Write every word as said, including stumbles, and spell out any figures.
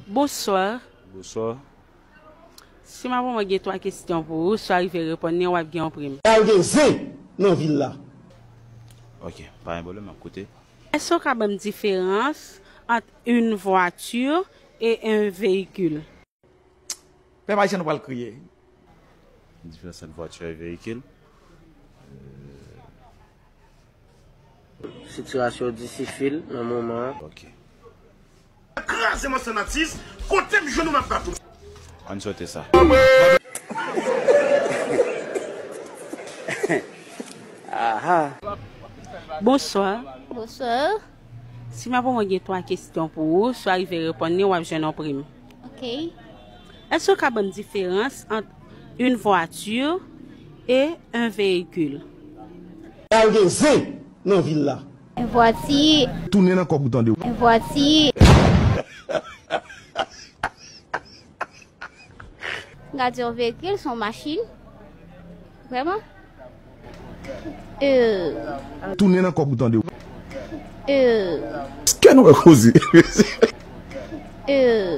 Bonswa. Bonswa. Si m ap ban mwen gen twa kesyon pou ou, si w arive reponn li, w ap gen yon prim. Pral gen zen nan vil la. Ok, pa gen pwoblèm, m ap koute. Èske w ka ban m diferans ant une voiture et un véhicule? Pèp ayisyen nou pral kriye. Diferans ant vwati e veyikil. Sitiyasyon difisil nan moman an. Ok. Kraze mwen san atis, kote m jwenn ou m ap bat ou. Ann swete sa. Bonswa. Bonswa. Si m ap ban mwen gen twa kesyon pou ou, si w arive reponn li, w ap jwenn yon prim. Ok. Èske w ka ban m diferans ant une voiture et un véhicule? Pral gen zen nan vil la. Vwati. Tounen nan kòb ou tande. Vwati. Gade yon veyikil, se yon machin. Vrèman. Euh, Tounen nan kòb ou tande. euh, Kè nou wè koze. euh,